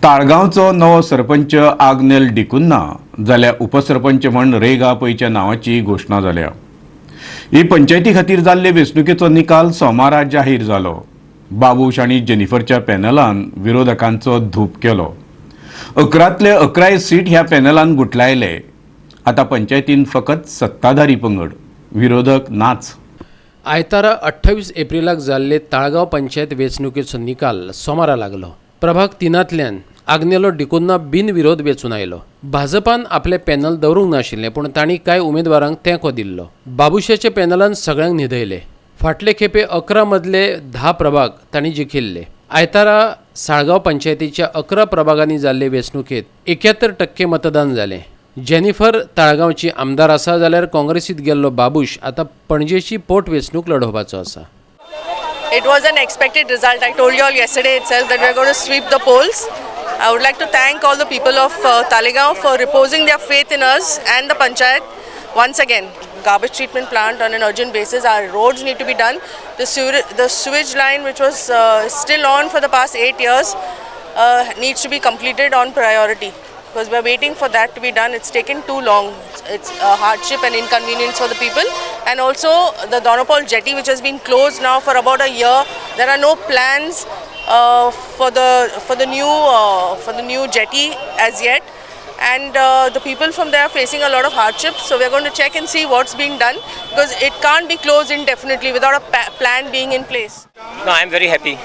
ताळगांवचो नवो सरपंच आग्नेल डिकुन्ना जाल्यार उपसरपंच म्हण रेगा पैच्या नांवाची घोशणा जाल्या. ही पंचायती खातीर जाल्ले वेंचणुकेचो निकाल सोमारा जाहीर जालो. बाबूश आनी जेनिफरच्या पॅनलान विरोधकांचो धूप केलो. 11तले 11य सीट ह्या पॅनलान गुटलायले. आतां पंचायतीन फकत सत्ताधारी पंगड, विरोधक नाच. आयतारा 28 एप्रिलाक जाल्ले ताळगांव पंचायत वेंचणुकेचो निकाल सोमारा लागलो. प्रभाग 3तल्यान आग्नेलो डिकुन्ना बिनविरोध वेंचून आयलो. भाजपान आपलें पॅनल दवरूंक नाशिल्लें, पूण तांणी कांय उमेदवारांक तेंको दिल्लो. बाबुशाच्या पॅनलान सगळ्यांक न्हिदयले. फाटले खेपे 11 मदले 10 प्रभाग तांणी जिखिल्ले. आयतारा साळगांव पंचायतीच्या 11 प्रभागांनी जाल्ले वेंचणुकेंत 71% मतदान जालें. जेनिफर ताळगांवची आमदार आसा, जाल्यार काँग्रेसीत गेल्लो बाबूश आतां पणजेची पोटवेंचणूक लढोवपाचो आसा. It was an expected result. I told you all yesterday itself that we are going to sweep the polls. I would like to thank all the people of Taleigao for reposing their faith in us and the panchayat once again. Garbage treatment plant on an urgent basis. Our roads need to be done. The sewage line, which was still on for the past 8 years, needs to be completed on priority because we are waiting for that to be done. It's taken too long. It's a hardship and inconvenience for the people. And also the Dona Paula jetty, which has been closed now for about a year. There are no plans for the new jetty as yet. And the people from there are facing a lot of hardship. So we are going to check and see what's being done because it can't be closed indefinitely without a plan being in place. No, I am very happy.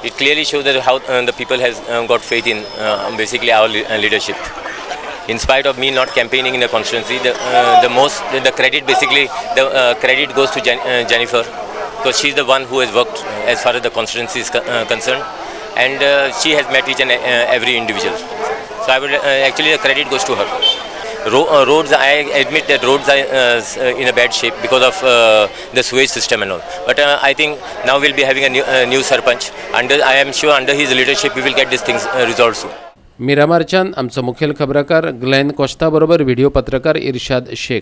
It clearly shows that how the people has got faith in basically our leadership. In spite of me not campaigning in the constituency, the most the credit, basically the credit goes to Jennifer because she's the one who has worked as far as the constituency is concerned, and she has met each and every individual. So I would actually, the credit goes to her. Roads, I admit that roads are in a bad shape because of the sewage system and all. But I think now we'll be having a new sarpanch. I am sure under his leadership we will get these things resolved soon. मिरामारच्यान आमचो मुखेल खबराकार Glenn Costa बरोबर video पत्रकार इर्शाद शेख.